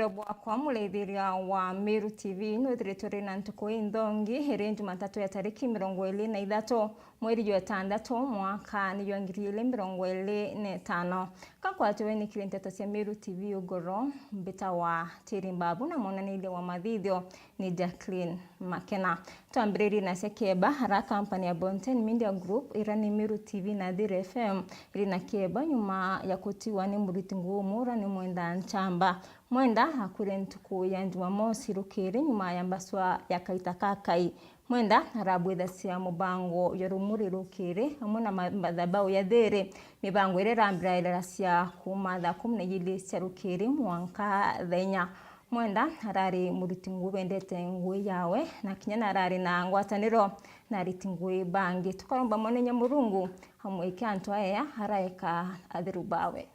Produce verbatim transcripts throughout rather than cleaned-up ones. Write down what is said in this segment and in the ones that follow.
Bwakwa muraithiria wa Meru T V, nwithiritwe ri na ntuku inthongi, iri Jumatatu ya tariki mirongo iri na ithatu, mweri jwa itandatu, mwaka ni jwa ngiri iri mirongo iri na itano. Kakwatiwe ni kiri nteto cia Meru T V ugoro, mbita wa Tiri Mbabu na mwonaniria wa mathithio ni Jacqueline Makena. Twambiririe na cia kieba, ara kampani ya Bonten Media Group, ira ni Meru T V na Thiri F M, iri na kieba nyuma ya kutiwa ni muriti nguu umwe ura ni Mwenda Nchamba. Mwenda akuire ntuku ya Jumamosi rukiri nyuma ya mbaswa ya kaita kakai. Mwenda arabwithasia mubango jwa rumuri rukiri amwe na ma-, mathabau ya Thiri, mibango iria irambirairira cia kuuma thaa kumi na ijiri cia rukiri mwanka thaa inya. Mwenda arari muriti nguu wendete nguu yawe, na kinya na arari na ngwataniro na ariti nguu bangi. Tukaromba Mwenenya Murungu amwike antu aya araeka atheru bawe.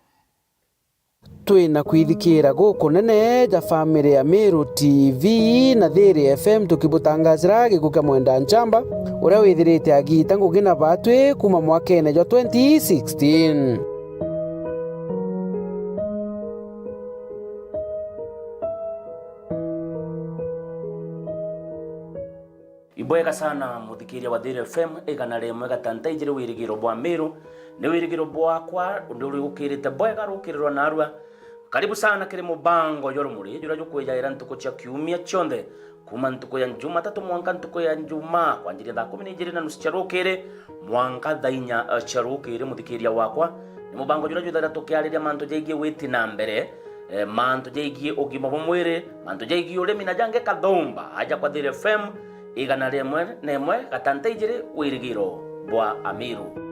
Twi na kwithikira gukunene ja family ya Meru T V na Thiri F M, tukibutangazira gikuu kia Mwenda Nchamba, uria withirite agiita ngugi na baatwi kuuma mwakene jwa twenty sixteen. Ibwega sana, muthikiria wa Thiri F M, igana rimwe gatanta ijiri, wirigiro bwa Miru ni wirigiro bwakwa, undi uri ukirite bwega rukiriro narua. Karibu sana kiri mubango jwa rumuri juria jukwijaira ntuku cia kiumia cionthe, kuuma ntuku ya Jumatatu mwanka ntuku ya Jumaa, kwanjiria thaa kumi na ijiri na nusu cia rukiri mwanka thaa inya cia rukiri, muthikiria wakwa. Ni mubango juria juthaira tukiariria mantu jaigie witi na mbere, eh, mantu jaigie ugima bwa mwiri, mantu jaigie urimi na jangi kathumba. Aja kwa Thiri F M, igana rimwe na imwe gatanta ijiri, wirigiro bwa Amiru.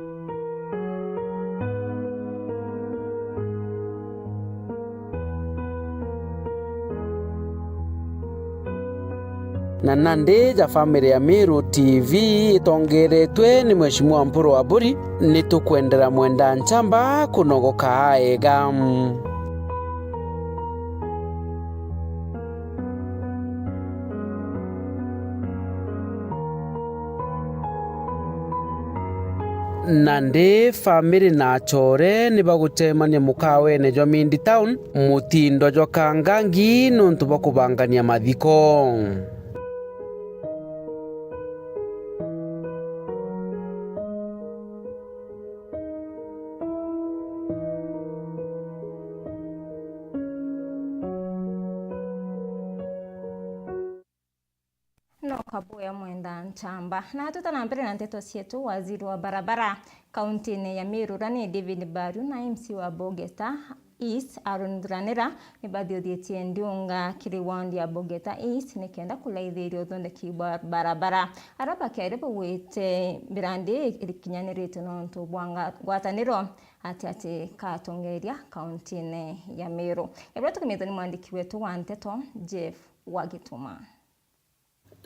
Na nandi ja family ya Miru T V itongeretwe ni Mheshimiwa Mpuru Aburi, ni tukwendera Mwenda Nchamba kunogoka aega. Nandi family na achore ni bagucemania mukawene jwa Mindi Town, mutindo jwa Kangangi, nontu bwa kubangania mathiko. No kabuya Mwenda Nchamba. Na tuta na mbere na nteto cietu, waziri wa barabara kauntine ya Meru, uria ni David Mbaru, na M C wa Bogeta East, Aaron Thuranira, ni bathiuthitie ndiunga kiri ward ya Bogeta East, nikenda kulaithiria uthondeki bwa barabara. Aria bakiaria baugite mirandi irikinyanirite nontu bwa nga-, ngwataniro ati ati katongeria kauntine ya Meru. Ebura tukimitwe ni mwandiki wetu wa nteto, Jeff Wagituma.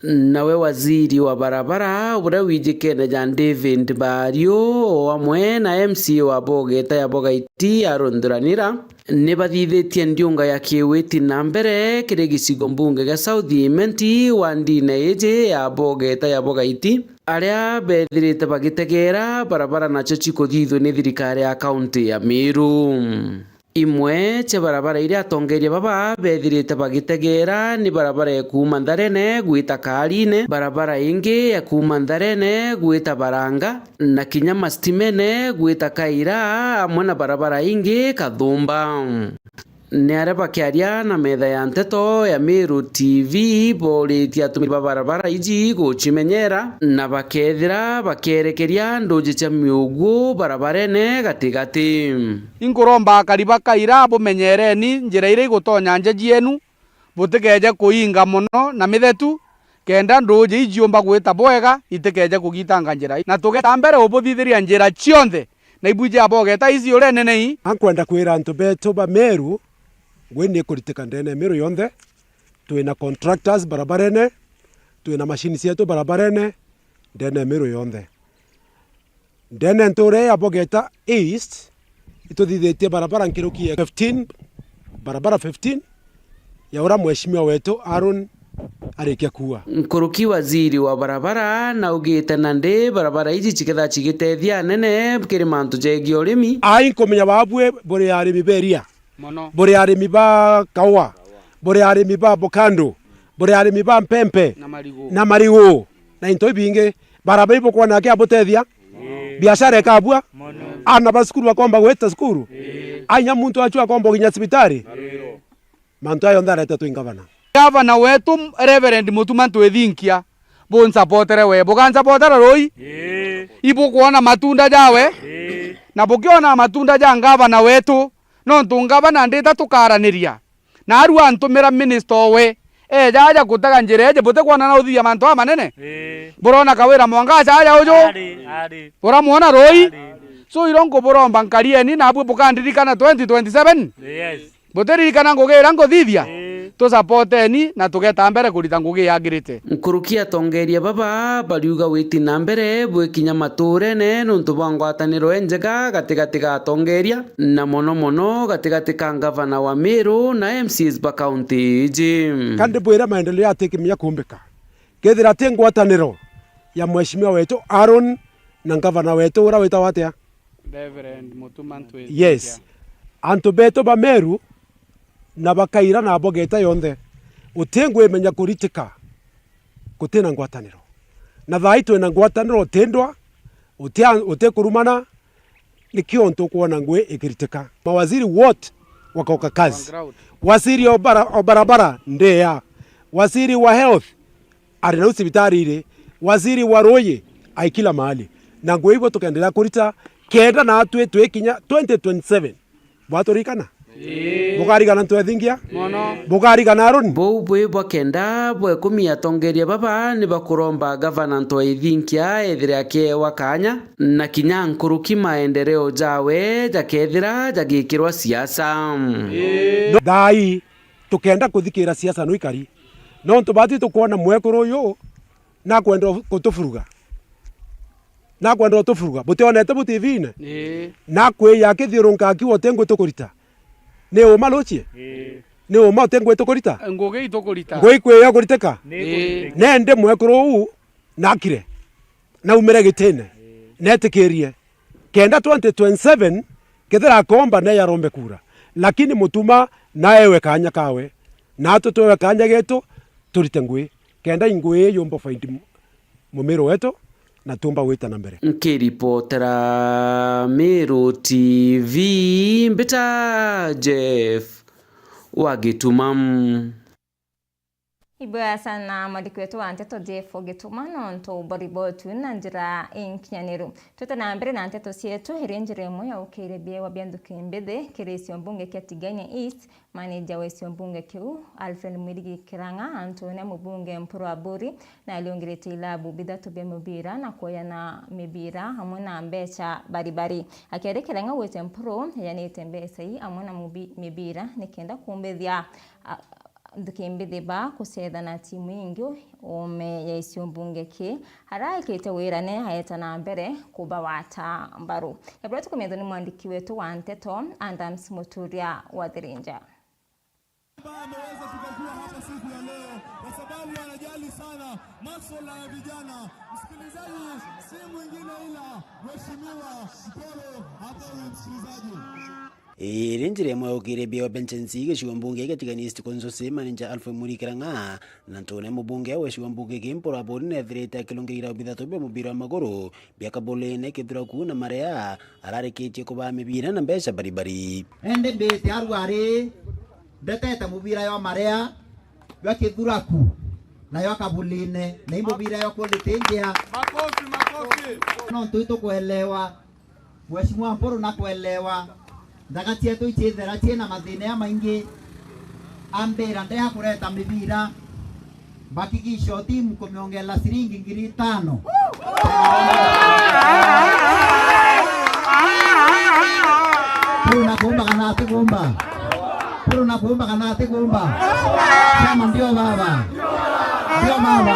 Nawe waziri wa barabara, uria wijikene ja David Mbario, o amwe na M C A wa Bogeta ya Bogaiti, Aaron Thuranira, ni bathithitie ndiunga ya kiwiti na mbere kiri gicigo mbunge gia South Imenti, wandine iji ya Bogeta ya Bogaiti, aria bethirite bagitegeera barabara nacio cikuthithua ni thirikari ya kaunti ya Meru. Imwe cia barabara iria atongeria baba bethirite bagitegeera ni barabara ya kuuma Ntharene gwita Kaarine, barabara ingi ya kuuma Ntharene gwita Baranga, na kinya Masitimene gwita Kaira, amwe na barabara ingi Kathumba. Ni aria bakiaria na metha ya nteto ya Meru T V, booritie atumiri ba barabara iji gucimenyera, na bakethira bakierekeria nduuji cia miuguo barabarene gatigati. Inkuromba akari ba Kaira, bumenyereni njira iria igutonya nja cienu, butikeeje kuinga mono na mithetu, kenda nduuji iji ciumba gwita bwega, itikeeje kugitanga njira. Na tugeta mbere ubuthithiria njira cionthe, na ibwiji abogeta iji uria nene ii. Ankwenda kwira antu betu ba Meru, ngui ni ikuritika ndene ya Meru yonthe. Twina contractors barabarene, twina machine cietu barabarene, ndene ya Meru yonthe. Ndene ntuura ya Bogeta East, ituthithitie barabara nkuruki ya fifteen, barabara fifteen, ya uria mheshimiwa wetu Aaron arikia kuuga. Nkuruki waziri wa barabara naugite nandi barabara iji ciketha cigitethia anene kiri mantu jegie urimi. Ai nkumenya babue buri arimi beria. Mono. Buri arimi ba kaua, buri arimi ba avocado, buri arimi ba mpempe, na marigu, na marigu, na into ibingi. Barabara ibukwona aki abutethia? Ii. Biashara ikabua? Mono. Aana ba cukuru bakomba gwita cukuru? Ii. Ainya muntu acu akomba gukinya cibitari? Ii. Mantu aya jonthe aretetwe i ngavana. Ngavana wetu, Reverend Mutuma Ntwithinkia, bunsapotere we. Bukansapotera rui? Ii. Ibukwona matunda jawe? Ii. Na bukiona matunda ja ngavana wetu, nontu ngavana ndita tukaraniria. Na aru antumira minister owe, eja aja gutega njira eje, butikwona na uthithia mantu amanene? Ii. Burona Kawira Mwangaza aja uju? Ari, ari. Buramwona rui? Ari. So, iro nkuburomba nkarieni, nabui bukandirikana twenty twenty-seven? Yes. Butiririkana ngugi iria nguthithia? Ii. Tusapoteni na tugeta mbere kurita ngugi yagirite. Nkuruki atongeria baba bariuga witi na mbere bwikinya maturene nontu bwa ngwataniro enjega gatigati ga atongeria, na mono mono gatigati ka ngavana wa Meru na M C As ba kaunti iji. Ka ndibwire maendeleo jatikimenya kumbika kethira ti ngwataniro ya mheshimiwa wetu Aaron na ngavana wetu uria witagwa atia? Reverend Mutuma Ntwithinkia. Yes. Antu betu ba Meru na bakaira na abogeta yonthe, uti ngwimenya kuritika gutina ngwataniro. Na thaa ii twina ngwataniro, uti ndwa, uti a-, uti kurumana, nikio ntukwona ngui ikiritika. Mawaziri wote wakoka kazi. On ground. Waziri o bara-, o barabara ndia, waziri wa health ari nau cibitari iri, waziri wa ruuji ai kila mahali. Na ngui ibo tukendelea kurita kenda natwi twikinya twenty twenty-seven. Bwaturikana? Ii. Bukarigana Ntwithinkia? Mono. Bukarigana Aroni? Buu bwi bwa kenda bwa ikumi atongeria baba ni bakuromba ngavana Ntwithinkia ethire akiewa kanya, na kinya nkuruki maendeleo jawe jakethira jagikirwa siasa. Ii. No, thaa ii tukenda kuthikira siasa no ikari. Nontu bati tukwona mwekuru uyu nakwenda gutufuruga. Nakwenda gutufuruga. Butionete bu T V-ine? Ii. Nakwija akithiurunka akiuga uti ngui tukurita. Ni uma ruchie? Ii. Ni uma uti ngui tukurita? Ngugi itukurita. Ngui kwija kuritika? Ii. Nende mwekuru uu nakire. Naumire gitine. Netikirie. Kenda twenty twenty-seven, kethira akomba, naye arombe kura. Lakini Mutuma naewe kanya kawe. Natwe twewe kanya getu, turite ngui. Kenda ingui ii yumba find mu-, mumiru wetu, na tumba gwita na mbere. Nkiripotera Meru T V, mbita Jeff wa Gituma. Ibwega sana mwandiki wetu wa nteto Jeff Gituma nontu bwa riboti na njira inkinyaniru. Twite na mbere na nteto cietu, iri njira imwe ya ukiire biewa bia nthuki mbithi kiri gicigo mbunge kia Tigania East, manager wa gicigo mbunge kiu, Alfred Mwirigi Kirang'a, antu na mubunge Mpuru Aburi, na aliongirite ilabu bithatu bia mubira na kuoyana mibira amwe na mbecha baribari. Akiari Kirang'a gwite Mpuru, ejanite mbecha ii amwe na mubi-, mibira nikenda kumbithia, a, nthuki mbithi ba kucetha na timu ingi uume ya gicigo mbunge ki, araikite wirane aeta na mbere kubawata mbaru. Ebura tukumethwa ni mwandiki wetu wa nteto, Adams Muturia wa Thirinja. Ameweza kukatua hapa siku ya leo kwa sababu anajali sana masuala ya vijana. Msikilizaji, si mwingine ila Mheshimiwa Mpuru Aburi, msikilizaji. Iri njira imwe ya ukiire biewa bia nchi gicigo mbunge gia Tigania East Constituency, manager Alfred Mwirigi Kirang'a, na ntune mubunge wa gicigo mbunge ki Mpuru Aburi nethirite akirungira bithatu bia mubira wa maguru bia Kabulini, Kithuraku na Marea, ararikitie kubaa mibira na mbecha baribari. Indi mbite arwari, ndetete mubira jwa Marea, jwa Kithuraku, na jwa Kabulini, na i mubira jwa quality njiha. Makofi, makofi. Nontu itukwelewa, Mheshimiwa Mpuru nakwelewa, nthaga cietu iciithira ciina mathina jamaingi. Ambira ndeha kureta mibira, mbakikisha o timu kumiongerera ciringi ngiri itano. Mpuru nakumba kana atikumba? Mpuru nakumba kana atikumba? Sema ndio baba. Ndio baba.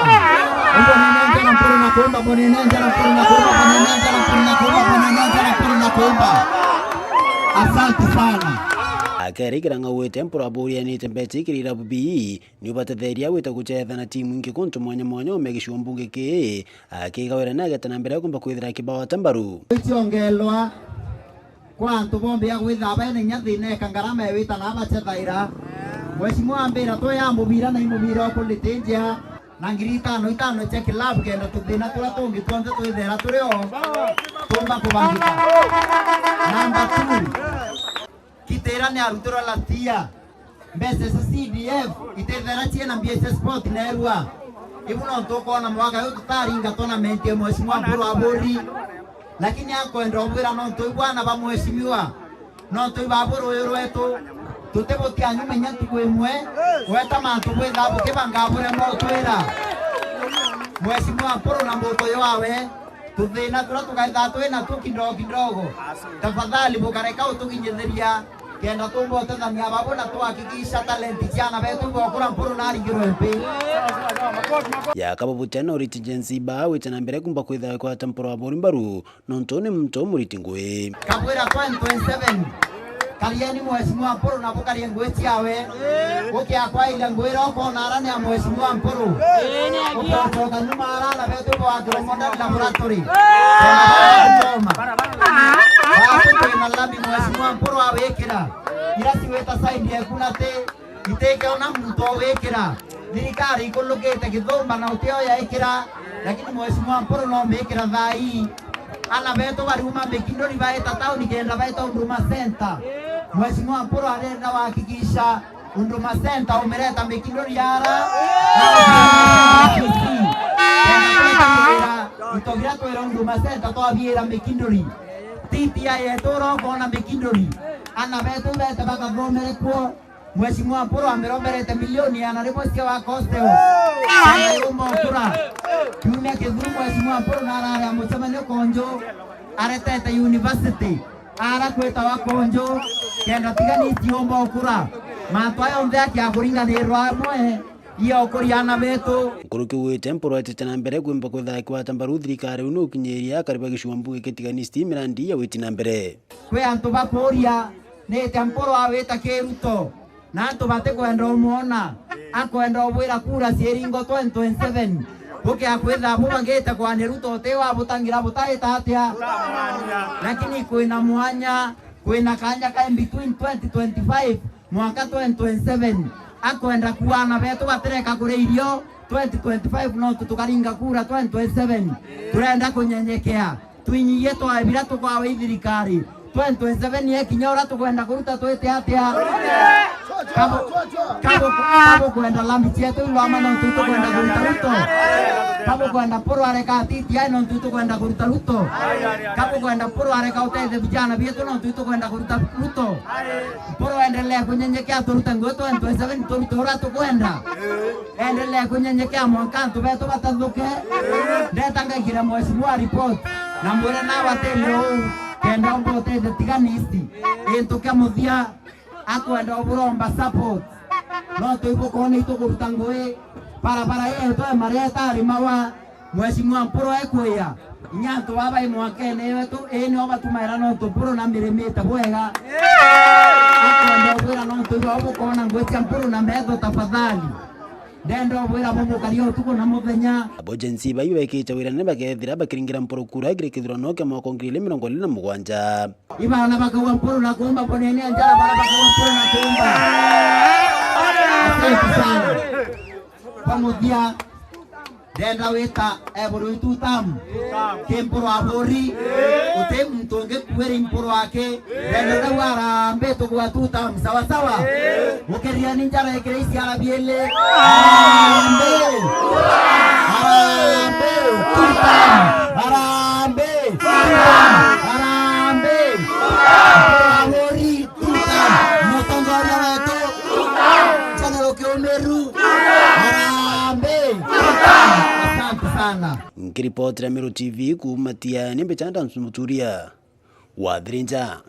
Mbonene njara Mpuru nakumba, mbonene njara Mpuru nakumba, mbonene njara Mpuru nakumba, mbonene njara Mpuru nakumba. Asante sana. Akeri Kirang'a gwite Mpuru Aburi eniite mbecha ikiri irabu bii, ni ubatetheria gwita gucetha na timu ingi kuntu mwanya mwanya uume gicigo mbunge kii, akigawira na ageta na mbere kumba kwithira akibawata mbaru. Iciongelwa kwa antu bonthe ya gwitha baina inya thina eka ngarama ya wita na abacethaira. Mheshimiwa ambira, twe ya mubira na imubira ukulite njia na ngiri itano itano cia kilabu, kenda tuthina turia tungi twonthe twithera turi o tumba kubangika. Number two, Kitira ni arutirwe last year. Mbeca cia C D F itithera ciina mbia cia sport neerua. Ibu nontu ukoona mwaka uyu tutaringa tournament ya Mheshimiwa Mpuru Aburi. Lakini akwenda ubwira nontu ibu ana ba Mheshimiwa, nontu ibabu ruyu rwetu, tutibutianyu menya ntuku imwe, weta mantu bwithaa bukibanga buremwa utwira. Mheshimiwa Mpuru na mbuto yawe, tuthina turia tukaithaa twina tuo kidogo kidogo, tafadhali bukareka utukinyithiria, kenda tumba utethania babu na tuhakikisha talent ciana betu ibokura Mpuru na aringirwe mpi. Ya kabubutia no riti Gen Z ba wite na mbere kumba kwitha kwata Mpuru Aburi mbaru, nontu ni muntu muriti ngui. Kabwira twenty twenty-seven, karieni Mheshimiwa Mpuru na bukarie ngui ciawe. Ukiakwaira ngui iria ukoona ara ni ya Mheshimiwa Mpuru. Ukocoka nyuma ara na betu bwa Kiromo ndani laboratory. Toma. Babu twina lami Mheshimiwa Mpuru awikira. Ira ciwita side ya Kunate, itikeona muntu owikira. Thirikari ikulukite githumba na utio yaikira, lakini Mheshimiwa Mpuru no mikira thaa ii. Ana betu bariuma Mikinduri baita tauni kenda baita Huduma Center. Mheshimiwa Mpuru arenda wahakikisha Huduma Center umireta Mikinduri yara. Kenda twita wira, into biria twira Huduma Center twabiira Mikinduri. T T I yetu urokoona Mikinduri. Ana betu bete bakathomere kuo. Mheshimiwa Mpuru amiromberete milioni igana rimwe cia wa hostel. Kana yumba ukura. Kiumia kithuru Mheshimiwa Mpuru narari a mucemanio Konjo, aretete university. Ara kwita wa Konjo, kenda tigani itiumba ukura. Mantu aya onthe akia kuringanirwa amwe, iyo ukuria ana betu. Nkuruki ugwite Mpuru etete na mbere kwimba kwitha akiwata mbaru thirikari unu ukinyiria akari ba gicigo mbunge kitigani sti mirandi ya witi na mbere. Kwi antu bakuuria, ni atia Mpuru awita ki Ruto, na antu batikwenda umwona, akwenda ubwira kura ciiringo twenty twenty-seven, bukia kwitha bubangite kwani Ruto uti wabutangira butaita atia? Lakini kwina mwanya, kwina kanya ka in between twenty twenty-five mwanka twenty twenty-seven, akwenda kuana betu batireka kuria irio twenty twenty-five, no tukaringa kura twenty twenty-seven. Turenda kunyenyekea. Twinyiyie twae biria tukwawe i thirikari. Twenty twenty-seven yekinya, uria tukwenda kuruta twite atia? Kabu-, kabu-, kabukwenda lambi cietu ilwama nontu itukwenda kuruta Ruto? Kabukwenda Mpuru areka atitiae nontu itukwenda kuruta Ruto? Kabukwenda Mpuru areka utethia vijana bietu nontu itukwenda kuruta Ruto? Mpuru endelee kunyenyekea turute nguo twenty twenty-seven turute uria tukwenda? Endelee kunyenyekea mwanka antu betu batathuke. Ndeta ngaigire mheshimiwa report, na mwire nawe atende uu, kenda umba utethia Tigania East. Gintu kia muthia, akwenda uburomba support. No tuibukona itukuruta ngui, barabara yetu ya Maria itari mawa, mheshimiwa Mpuru ekwia. Inya antu baba i mwakene wetu, ii nio batumaira nontu Mpuru namirimite bwega. Akwenda ubwira nontu ibao bukona ngui cia Mpuru na metho tafadhali. Ndenda ubwira bumukaria utuku na muthenya. Abo Gen Z bai bekite wira nene bakethira bakiringira Mpuru kura kiri kithurano kia mwaka ngiri igiri mirongo iri na mugwanja. Ibana bakauga Mpuru na kumba, mbonene njara bara bakauga Mpuru na kumba. Asante sana. Kwa muthia, ndenda wita eburu itu tamu. Ki Mpuru aburi, uti muntu ungi kuiri Mpuru aki. Ndenda rau arambe tugwa tu tamu, sawa sawa? Ukiriani njara ikira iciara biele. Arambe. Arambe. Tu tamu. Arambe. Tu tamu. Arambe. Mpuru aburi. Tutam! Mutongoria wetu! General Kiumiru! Harambee! Asante sana. Nkiripotera Meru T V kuuma Tigania, ni Mbicha Dance Muturia wa Thirinja.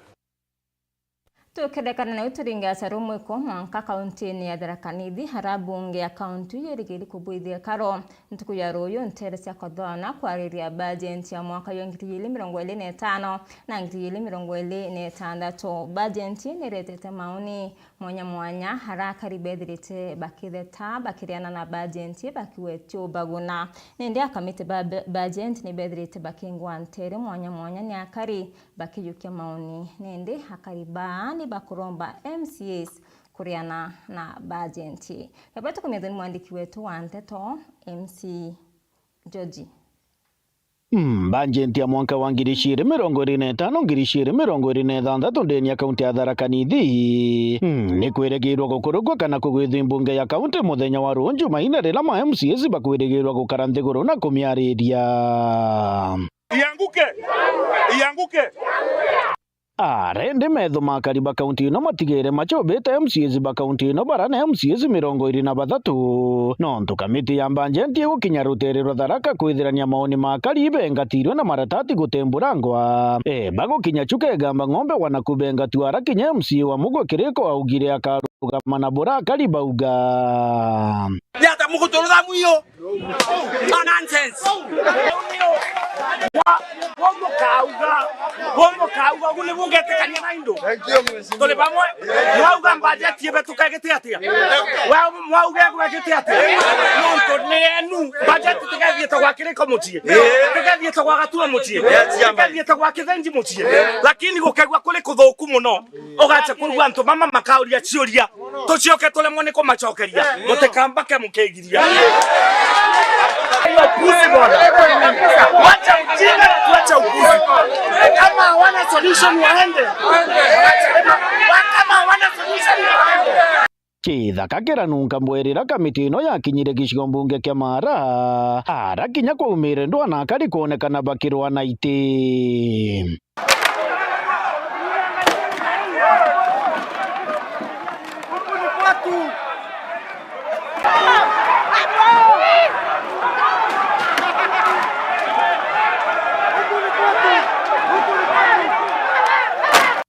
Tukirekana nau turingaca rumwe ko mwanka kaunti-ini ya Tharaka Nithi, ara bunge ya kaunti iu irigiri kubwithia karo ntuku ya ruyu ntere cia kothoana kwariria bajenti ya mwaka jwa ngiri igiri mirongo iri na itano na ngiri igiri mirongo iri na itantatu. Bajenti ni iretete mauni mwanya mwanya, ara akari bethirite bakitheta bakiriana na bajenti bakiuga itiubaguna. Nindi akamiti ba ba-, bajenti ni bethirite bakingwa ntere mwanya mwanya ni akari bakijukia mauni. Nindi akari baa ni bakuromba M C As kuriana na bajenti. Kaba tukumithwe ni mwandiki wetu wa nteto, M C George. Mm, bajenti ya mwanka wa ngiri ciiri mirongo iri na itano, ngiri ciiri mirongo iri na ithanthatu ndeni ya kaunti ya Tharaka Nithi, mm, ni kwirigirwa gukurukwa kana kugwithwa imbunge ya kaunti muthenya wa ruu Jumaine, rira ma M C As bakwirigirwa gukara nthiguru na kumiariria. Ianguke! Ianguke! Arendi metho makari ba kaunti ino matigere macubite M C As ba kaunti ino bara na M C As mirongo iri na bathatu, nontu kamiti ya bajenti igukinya rutere rwa Tharaka kwithirania maoni makari ibengatirwe na maratati gutembulangwa. E, bagukinya Chuka Igamba Ng'ombe wanaku bengatwa ara kinya M C A wa Mugwe Kiriko augire akarugama na burakari bauga. Ni ata muguturutha mwiyo? No nonsense. Wa-, wauga kauga, wauga kauga, ugu nibu ngetikania na indu. Thank you, Mheshimiwa. Tuli bamwe. Mwauga budget ibe tukegite atia? Wa-, mwauga egwegite atia? Nontu ni enu. Budget tugethiite gwa Kiriko mucii. Tugethiite gwa Gatua mucii. Yes, chairman. Tugethiite gwa Kithenji mucii. Lakini gukegua kuri kuthuku muno. Ugacha kurigwa antu mama makauria ciuria. Tucoke turemwe ni kumacokeria. Mutikambake mukigiria. Hiyo upuzi bwana. Wacha ujinga na tuache upuzi. Kama hawana solution waende. Kama hawana solution waende. Kithaka kiranunka mbwerira kamiti ino yakinyire gicigo mbunge kia Mara, ara kinya kwaumire ndwana akari kwonekana bakirwa na iti.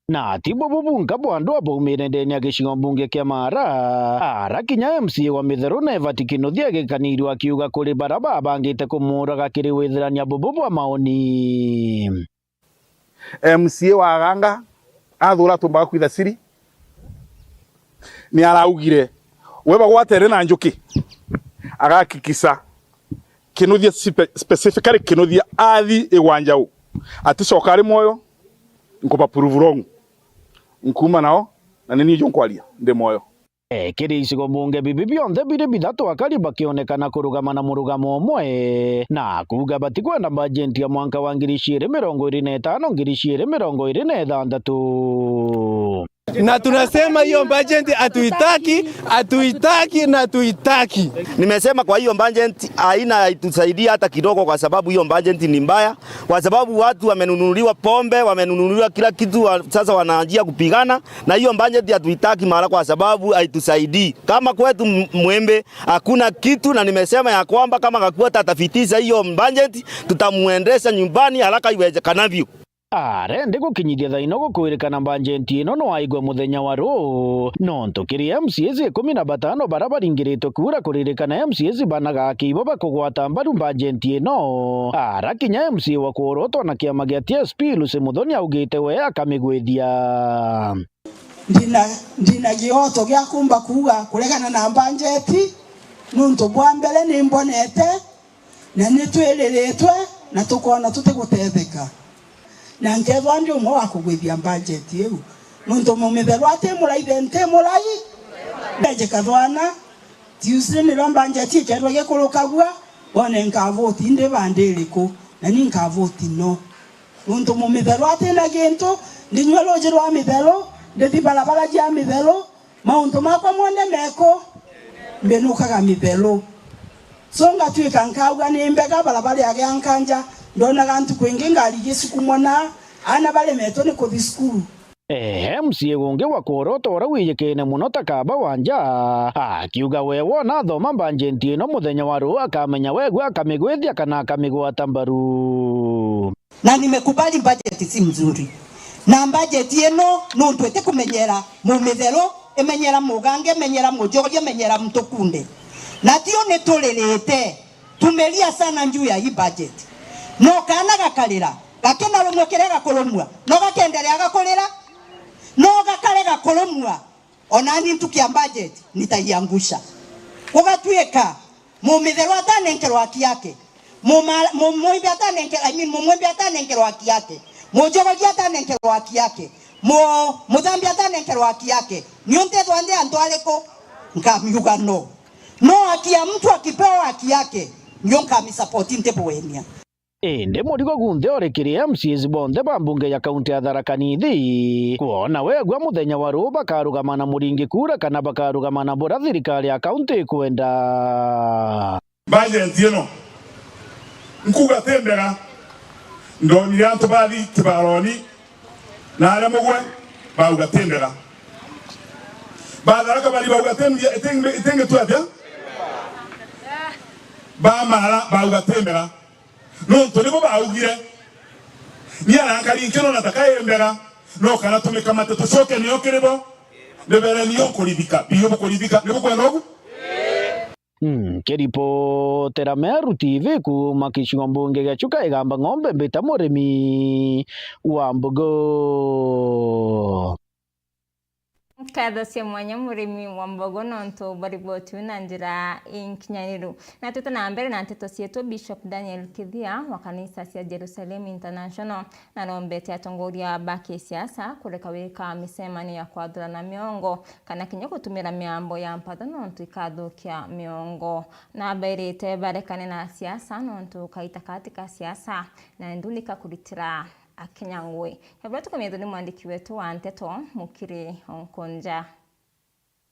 Na ti bubu bunka bwa andu abaumire ndene ya gicigo mbunge kia Mara, ara kinya M C A wa Mitheru na Evati Kinuthia agikanirwe akiuga kuri bara babangite kumuuraga kiri withirania bubu bwa maoni. M C A wa Aganga athura atumbaga kwitha siri, ni araugire we bagwatere na njuki, agakikisa Kinuthia spe-, specifically Kinuthia athi igwa njau, aticoka ari mwoyo, nkuba prove wrong. Nkuuma nao, na ni niu junkwaria, ndi mwoyo. E, kiri icigo mbunge bibi bionthe biri bithatu akari bakionekana kurugama na murugamo umwe, na kuuga batikwenda bajenti ya mwanka wa ngiri ciiri mirongo iri na itano, ngiri ciiri mirongo iri na ithanthatu. Na tunasema hiyo budget hatuitaki, hatuitaki na hatuitaki. Nimesema kwa hiyo budget haina haitusaidia hata kidogo, kwa sababu hiyo budget ni mbaya, kwa sababu watu wamenunuliwa pombe, wamenunuliwa kila kitu, wa-, sasa wanaanjia kupigana, na hiyo budget hatuitaki mahala, kwa sababu haitusaidii. Kama kwetu M-, Mwembe hakuna kitu, na nimesema ya kwamba kama Gakuata atapitisha hiyo budget, tutamuendesha nyumbani haraka iwezekanavyo. Arendi gukinyithia thaino gukwirikana bajeti ino no aigwe muthenya wa ruu, nontu kiri M C As ikumi na batano bara baringiritwe kuura kuririkana M C As bana gaki ibo bakugwata mbaru bajeti ino. Ara kinya M C A wa Kuorotwa na kiama gia T S P Lucy Muthoni augite we akamigwithia. Ndina, ndina gioto gia kumba kuuga kuregana na bajeti, nontu bwa mbere ni mbonete na ni twiriritwe na tukoona tutigutetheka. Na nkethwa ndi umwe wa kugwithia bajeti iu, nontu mumitheru ati muraithe nti murai. Ndeje kathwana, Tuesday niro bajeti ikerwa gikurukagua, bone nkavoti ndi bandi iriku, na ni nkavoti no. Nontu mumitheru ati na gintu, ndinyua ruuji rwa mitheru, ndithi barabara cia mitheru, mauntu makwa monthe meku, mbinukaga mitheru. So ngatwika nkauga ni mbega barabara ya gia nkanja, ndonaga ntuku ingi ngari igisukumwa na aana baremetwe ni kuthi cukuru. Ehe, M C A ungi wa Kuorotwa uria wijikene mono ta kaba wa nja, akiuga we wona athoma bajeti ino muthenya wa ruu akamenya wegwe akamigwithia kana akamigwata mbaru. Na nimekubali budget si mzuri. Na budget ino nontu itikumenyera mumitheru, imenyera mugange, imenyera mujoria, imenyera mtukunde. Na tio nituririte. Tumelia sana juu ya hii budget. No kaana gakarira, gakinarumwa kiria gakurumwa, no gakenderea gakurira, no gakarega kurumwa. Onani ntuki ya budget nitaiangusha. Gugatuika mumitheru atanenkerwa haki yake, muma-, mu-, muimbi atanenke-, I mean, mumwimbi atanenkerwa haki yake, mujogoria atanenkerwa haki yake, mu-, muthambi atanenkerwa haki yake, Nio ntethwa ndi antu ariku? Nkamiuga no. No haki ya mtu akipewa haki yake, nio nkamisupport, ntibwenia. Indi murigo gunthe uri kiri M C As bonthe ba mbunge ya kaunti ya Tharaka Nithi, kwona wegua muthenya wa ruu bakarugama na muringi kura kana bakarugama na buria thirikari ya kaunti ikwenda. Bajenti ino nkuga ti mbega. Ndonire antu bathi kibaroni na aria mugwe bauga ti mbega. Batharaka bari bauga ti mbia, iti-, itingitua atia? Bamara bauga ti mbega. Nontu nibo baugire. Ni arankari nkirona ta kai mbega, no kana tumikamate tucoke nio kiri bo. Ndibere nio nkurithika, biu bukurithika, ni bukwenda ugu? Mm, nkiripotera Meru T V kuuma gicigo mbunge gia Chuka Igamba Ng'ombe, mbita murimi wa mbogo. Nkatho cia mwanya murimi wa mbogo nontu bwa riboti iu na njira inkinyaniru. Na twite na mbere na nteto cietu, Bishop Daniel Kithia wa kanisa cia Jerusalem International narombete atongoria ba kisiasa kureka gwika micemanio ya kwathurana miongo kana kinya gutumira miambo ya mpatho nontu ikathukia miongo. Nabairite barekane na siasa nontu kaita kati ka siasa na ndunika kuritira Akenya ngui. Kabla tukomethwe ni mwandiki wetu wa nteto, Mukiri Onkonja.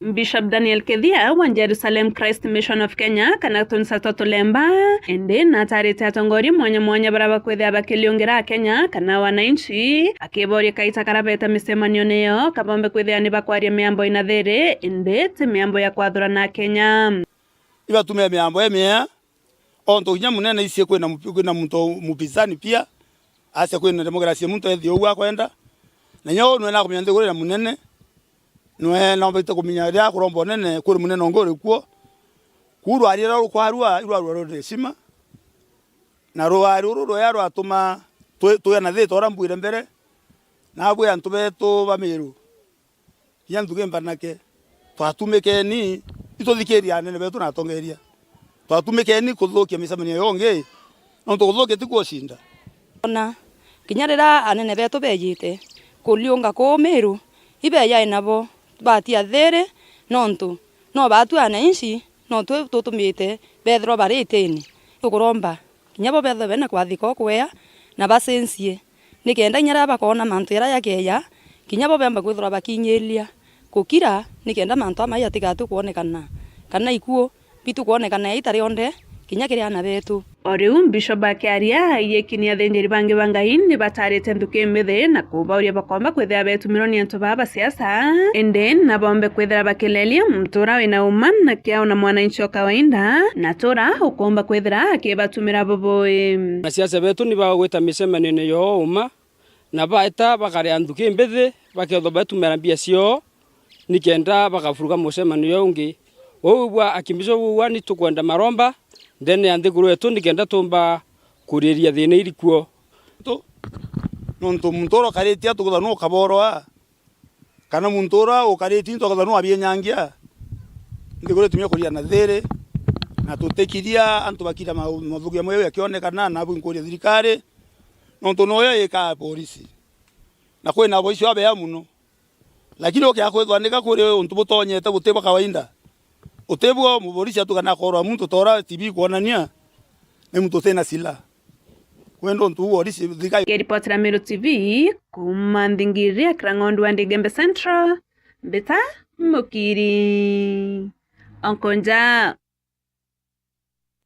Bishop Daniel Kithia wa Jerusalem Christ Mission of Kenya, kana tunisa twa tulemba, indi natarite atongoria mwanya mwanya baria bakwithia bakiliungira Akenya kana wananchi, akiboria kaita karia beta micemanione yo kabombe kwithia ni bakwaria miambo ina thiri, indi ti miambo ya kwathurana Akenya. Ibatume miambo emiea, ontu kinya munene icie kwina mupi-, kwina muntu mupinzani pia, acia kwina demokrasia muntu ethie uu akwenda. Na inya uu nwe nakumenya nthiguru ina munene, nwe naumbaite kumenya riria akuromba unene, kuri munene ungi uri kuo. Kuu rwari ruria rukwarua, i rwarua ruri heshima. Na rwari ruru rwea rwatuma twi-, twia na thita uria mbwire mbere, nabwi antu betu ba Miru. Kinya nthugi mbanake, twatumikeni, ituthikirie anene betu na atongeria. Twatumikeni kuthukia micemanio yongi, nontu kuthukia ti kuo shinda. Ona kinya riria anene betu bejite kuliunga kuu Miru, ibeyae nabo batia thiri, nontu no batu ananchi, no twi tutumite bethirwa bari itini. Tukuromba kinya bo bethirwe bena kwathika ukwea na bacencie, nikenda inya riria bakoona mantu jaria jakeeja, kinya bo bemba kwithirwa bakinyiria kukira, nikenda mantu amai jatigatue kwonekana, kana ikuo bitu kwonekana ita rionthe, kinya kiri aana betu. O riu Bishop akiaria, aiyiki ni athinjiri bangi ba Ngai ni batarite nthuki mbithi na kubauria bakomba kwithira betumirwa ni antu baa ba siasa, indi na bombe kwithira bakileria mutura wina uma na kiao na mwananchi o kawaida, na tura ukomba kwithira akibatumira bubui. Anasiasa betu ni bagwita micemanio-ini yo uma, na baeta bakaria nthuki mbithi, bakethwa batumira mbia ciao, nikenda bakaburuka mucemanio juu ungi. Uu bwa akimbico buu ni tukwenda maromba ndene ya nthiguru yetu, nikenda tumba kuriria thina iri kuo. Tu-, nontu muntu uria ukaritie atukwithwa nu ukaborwa, kana muntu uria ukaritie into akwithwa nu abienyangia, nthiguru itumie kuria na thiri, na tutikiria antu bakira mau-, mathugia mwewe akionekana, na abu nkuria thirikari, nontu noyo ikaa polisi. Na kwina aboici babea muno. Lakini ukia kwithwa nika kuri untu butonyete buti bwa kawaida. Utibwo muborisi atuka na akorwa muntu tora T V kwonania ni muntu utina sila. Kwenda untu borisi thika. Kiripotera Meru T V, kuma Nthingiria, Kirang'ondu wa Ndigembe Central, mbita Mukiri Onkonja.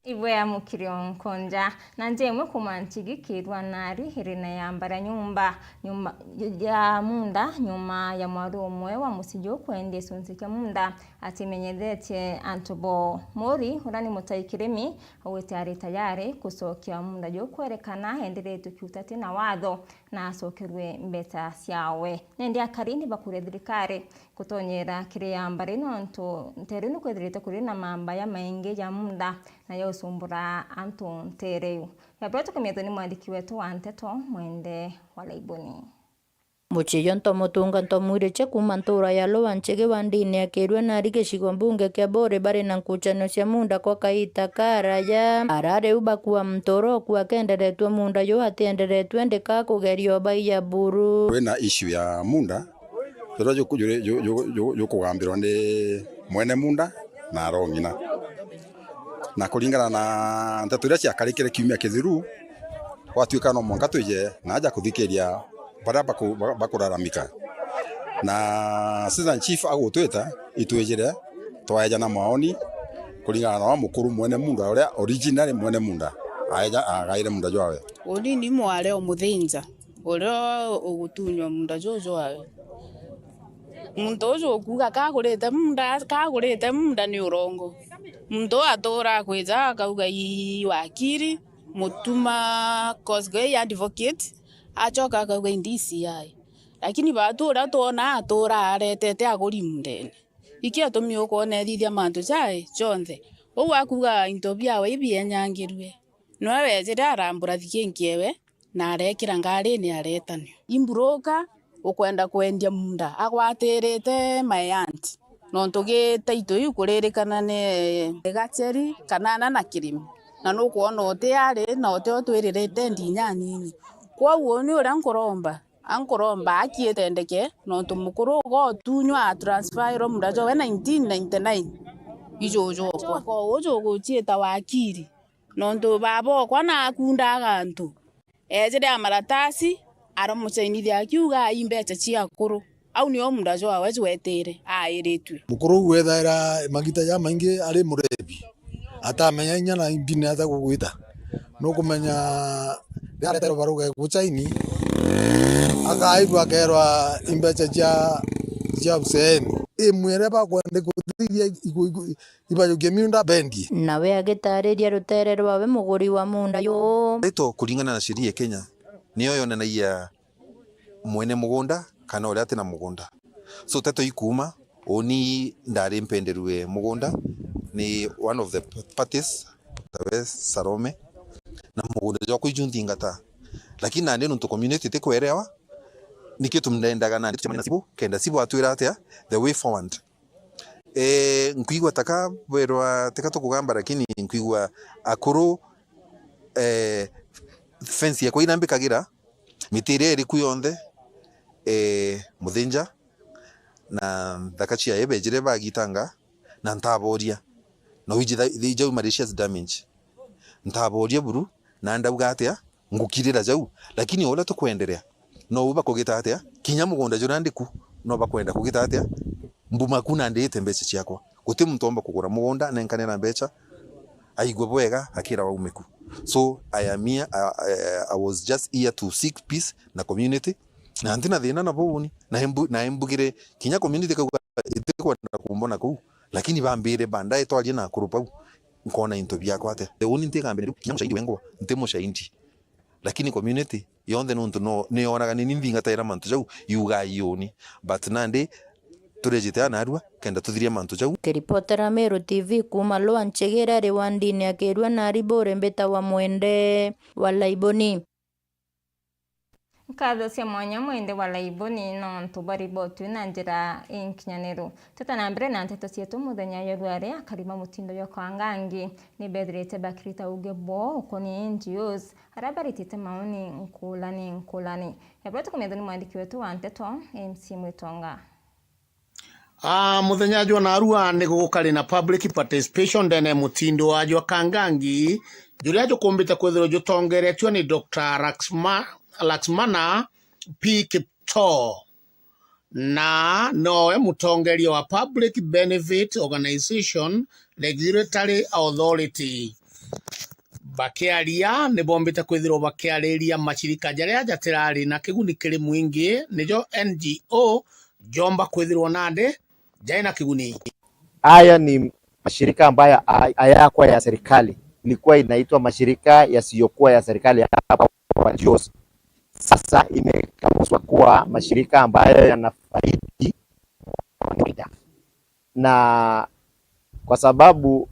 Ibwe ya Mukiri Onkonja, na nja imwe kuma Nchigi kirwa nari iri na yamba ria nyumba, nyumba ya munda, nyuma ya mwaru umwe wa mucii juu kwendia gicunci kia munda atimenyethetie antu bo. Muri, uria ni mutai kirimi, augite ari tayari gucokia munda juu kwerekana enderetwe kiutati na watho na acokerwe mbeca ciawe. Nindi akari ni bakuria thirikari gutonyera kiri yamba ri nontu nteere iu nikwithirite kuri na mambaya maingi ja munda na ja gucumbura antu nteere iu. Yabura tukumithwa ni mwandiki wetu wa nteto Mwende wa Laiboni. Mucii jwa Ntomutunga Ntomwiriche kuuma ntuura ya Lua Nchigi wa ndini ya Kirua nari gicigo mbunge kia Buuri bari na nkuchanio cia munda kwa kaita karaya. Arari u bakua mtuuro ku akenderetwe munda juu atienderetwe ndika kugeria ubaiya buru. Kwina issue ya munda ruria juku-, ju-, ju-, ju-, ju-, jukugambirwa ni mwene munda na arong'ina. Na kuringana na nteto iria ciakarikire kiumia kithiru, gwatuika no mwanka twije na aja kuthikiria baria baku-, ba-, bakuraramika. Na Assistant Chief agutwita, itwijire, twaejana maoni kuringana na uria mukuru mwene munda, uria originally mwene munda aeja, agaire munda jwawe. Uni ni mware o muthinja uria ugutunywa munda juju jwawe. Muntu uju ukuuga kagurite munda, kagurite munda ni urongo. Muntu uu atura akwija akauga, "Ii wakiri, mutuma cause gwe i advocate," acoka akauga, "I D C I." Lakini baatu uria twona atura aretete aguri mundene. Iki atumi ukwona ethithia mantu jai jonthe. Uu akuuga into biawe ibienjangirue. Niwe wejire arambura thikinki ewe, na arekira ngarine aretanua. Imburuka ukwenda kwendia munda agwatirite my aunt, nontu gi title iu kuririkana ni Gacheri kana ana na Kirimi, na nukwona uti ari na uti o twiririte ndi inyanyinyi. Kwou uni uria nkuromba, ankuromba aki itendeke, nontu mukuru uga utunywa atransferwa munda jwawe nineteen ninety-nine. Ijuju okwa. Uju uguciita wakiri. Nontu baaba okwa naakundaga antu, eejire a maratasi, aramucainithia akiuga, "Ai mbecha cia akuru." Au nio munda jwawe jwetire, airitue. Mukuru uu wethaira magita jamaingi ari murebi, atamenya inya na mbini atakugwita. Nukumenya riria areterwa baruga gucaini, akaigua akerwa imbecha cia, cia useeni. Imwire bakwenda kuthithia igu-, igu-, ibajukie miunda bendie. Nawe agitaariria ruteere rwawe muguri wa munda juu. Title kuringana na sheria ya Kenya niyo yonanagia mwene mugunda kana uria atina mugunda. So title ikuuma, uni ndari mpenderue mugunda ni one of the parties, tawe Salome, na mugunda jwakwa iju nthingata. Lakini nandi nontu community itikwerewa, nikio tumnendaga nandi tucemania na cibu, kenda cibu atwira atia the way forward. Eh, nkwigua taka bwerwa tika tukugamba, lakini nkwigua akuru, eh, fence yakwa ira mbikagira, miti iria iri ku yonthe, eh, muthinja na nthaka ciae bejire bagitanga, na ntaboria, na wiji tha-, thija malicious damage. Ntaboria buru, na ndauga atia, ngukirira jau, lakini o uria tukwenderea, no u bakugita atia, kinya mugunda juria ndi ku, no bakwenda kugita atia, mbuma ku na ndiite mbecha ciakwa. Guti muntu omba kugura mugunda nenkanira mbecha, aigua bwega, akira waume ku. So, I am here, I, I, I was just here to seek peace na community, na ntina thina na buni, na imbu-, na imbugire, kinya community kauga itikwenda kumbona kuu, lakini bambire bandae twarie na akuru bau, nkona into biakwa atia. The only ntigambire kinya mushahidi wengwa, nti mushahidi. Lakini community yonthe nontu no, niyonaga nini nthingataira mantu jau, yugaa iuni. But nandi turejite anarua, kenda tuthirie mantu jau. Kiripotera Meru T V kuuma Lwa Nchigire ari wandini akirua na aribure mbita wa Mwende wa Laiboni. Nkatho cia mwanya Mwende wa Laiboni nontu bwa riboti na njira inkinyaniru. Teta na mbere na nteto cietu muthenya ya rware, akari ba mutindo jwa Kangangi ni bethirite bakirita uge bwoo ukonie N G Os aria baritite maoni nkulani nkulani. Ebura tukumethwa ni mwandiki wetu wa nteto, M C Mwitonga. Ah, muthenya jwa narua ni gukari na public participation ndene mutindo wa jwa Kangangi, juria jukumbite kwithirwa jutongeretue ni Doctor Laxma-, Laxmana P Kiptoo. Na nowe mutongeria wa Public Benefit Organization Regulatory Authority. Bakiaria, ni bombite kwithirwa bakiariria mashirika jaria jatirari na kiguni kiri mwingi, nijo N G O, jomba kwithirwa nandi jai na kiguni. Haya ni mashirika ambayo ha-, hayakuwa ya serikali, ilikuwa inaitwa mashirika yasiyokuwa ya serikali hapa kwa N G Os. Sasa imekauzwa kuwa mashirika ambayo yanafaidi kawaida. Na kwa sababu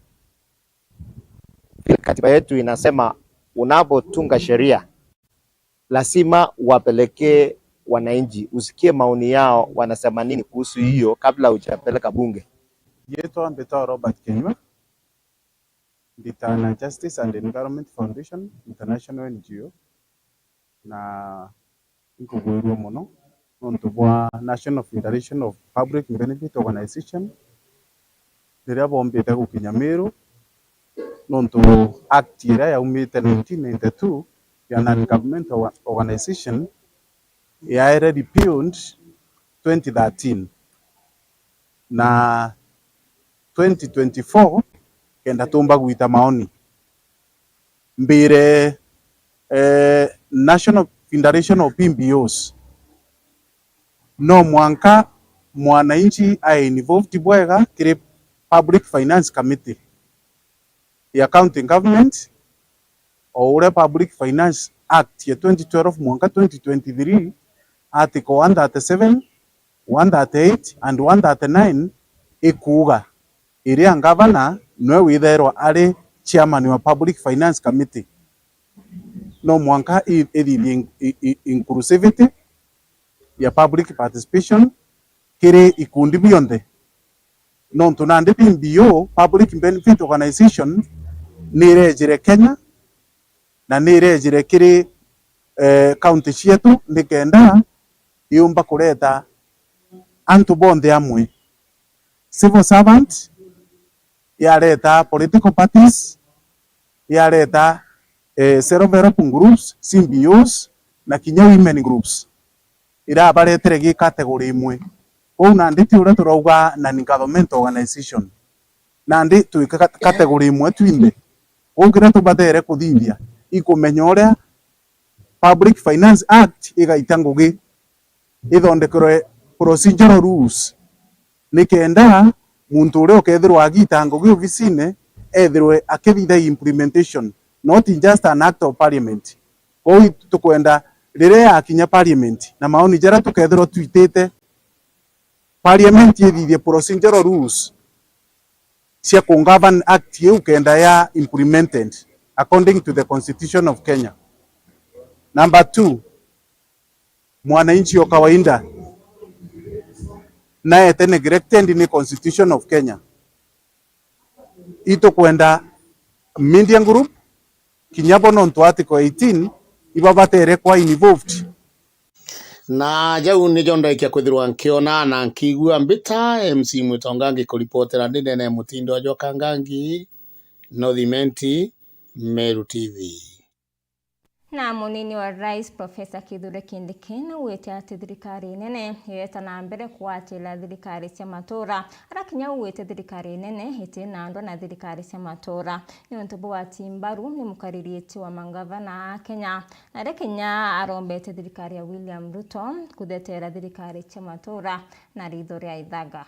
vile katiba yetu inasema, unapotunga sheria, lazima wapelekee wananchi, usikie maoni yao, wanasema nini kuhusu hiyo kabla hujapeleka bunge. Yetwa mbitagwa Robert Kenyua, mbitana Justice and Environment Foundation International N G O, na nkugwirua mono nontu bwa National Federation of Public Benefit Organization, riria bombite gukinya Meru, nontu act iria yaumite nineteen ninety-two ya non-governmental orga-, organization yaere repealed twenty thirteen, na twenty twenty-four, kenda tumba gwita maoni. Mbire, eh, National Federation of P B Os, no mwanka mwananchi ae involved bwega kiri Public Finance Committee ya County Government, o uria Public Finance Act ya twenty twelve mwanka twenty twenty-three, Article one thirty-seven, one thirty-eight and one thirty-nine ikuuga, iria ngavana nwe withairwa ari chairman wa Public Finance Committee. No mwanka i-, ithithie in-, i-, i-, inclusivity ya public participation kiri ikundi bionthe. Nontu nandi P B O, Public Benefit Organization, ni irejire Kenya, na ni irejire kiri, eh, county cietu, nikenda yumba kureta antu bonthe amwe. Civil servant, yareta political parties, yareta, eh, self help groups, C B Os, na kinya women groups. Irabaretere gi category imwe. Kou nandi ti uria turauga non-government organization. Nandi twi ka-, category imwe twinthe. Kou kiria tubatere kuthithia, ikumenya uria Public Finance Act igaita ngugi, ithondekerwe procedural rules, nikenda muntu uria ukethirwa agita ngugi obisine ethirwe akithitha implementation, not just an act of parliament. Kou tukwenda riria yakinya parliament na maoni jaria tukethirwa twitite, parliament ithithie procedural rules cia ku govern act iu kenda ya implemented according to the Constitution of Kenya. Number two, mwananchi o kawaida naete neglected ni Constitution of Kenya. Itukwenda media group, kinya bo nontu Article eighteen, ibabatere kwa involved. Na jau nijo ndaikia kwithirwa nkiona na nkigua mbita. M C Mwitonga ngikuripotera ndi ndene ya Mutindwa jwa Kangangi, North Imenti, Meru T V. Na munini wa rais Professor Kithure Kindiki naugite ati thirikari nene ireeta na mbere kugwatira thirikari cia matura, ara kinya augite thirikari nene iti na ndwa na thirikari cia matura. Niuntu bwa ugwati mbaru ni mukariritie wa mangavana a Kenya, na ari kinya arombete thirikari ya William Ruto kuthetera thirikari cia matura na ritho ria ithaga.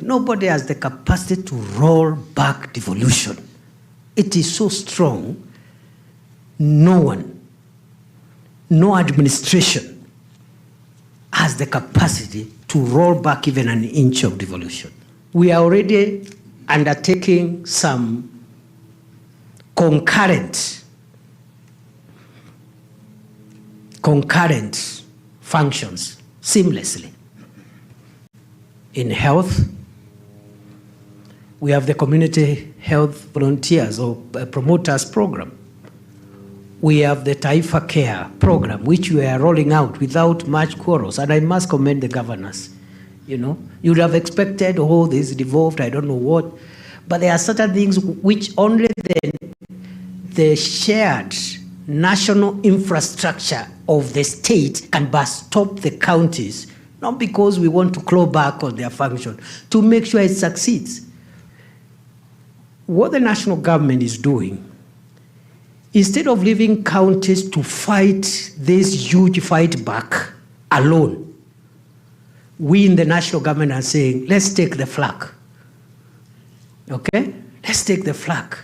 Nobody has the capacity to roll back devolution. It is so strong. No one, no administration has the capacity to roll back even an inch of devolution. We are already undertaking some concurrent, concurrent functions seamlessly. In health, we have the community health volunteers or, uh, promoters program. We have the Taifa Care program, which we are rolling out without much quarrels, and I must commend the governors. You know, you would have expected, "Oh, this is devolved, I don't know what." But there are certain things which only the, the shared national infrastructure of the state can bus stop the counties, not because we want to claw back on their function, to make sure it succeeds. What the national government is doing, instead of leaving counties to fight this huge fight back alone, we in the national government are saying, "Let's take the flag." Okay? Let's take the flag.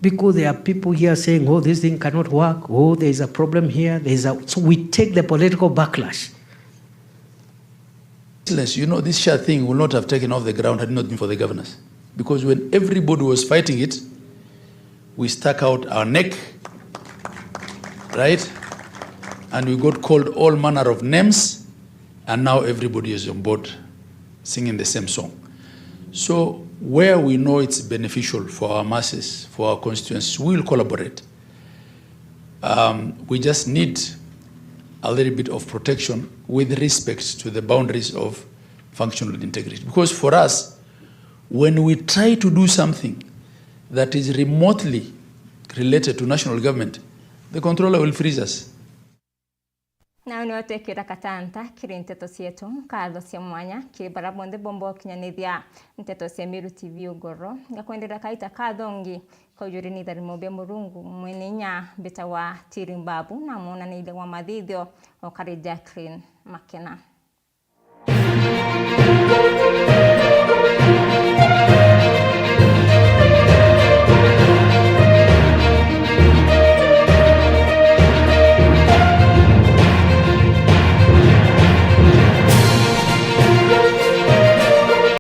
Because there are people here saying, "Oh, this thing cannot work. Oh, there is a problem here. There is a," so we take the political backlash. You know, this SHA thing will not have taken off the ground had it not been for the governors. Because when everybody was fighting it, we stuck out our neck, right? And we got called all manner of names, and now everybody is on board singing the same song. So where we know it's beneficial for our masses, for our constituents, we will collaborate. Um, we just need a little bit of protection with respect to the boundaries of functional integrity. Because for us, when we try to do something that is remotely related to national government, the controller will freeze us. Nao nio twekira katanta kiri nteto cietu. Nkatho cia mwanya kiri bara bonthe bomba ukinyanithia nteto cia Meru T V Ugoro. Ngakwendera kaita kathongi kaujuri ni tharimo bia Murungu mwene inya mbita wa Tiri Mbabu na mwonaniria wa mathithio okari Jacqueline Makena.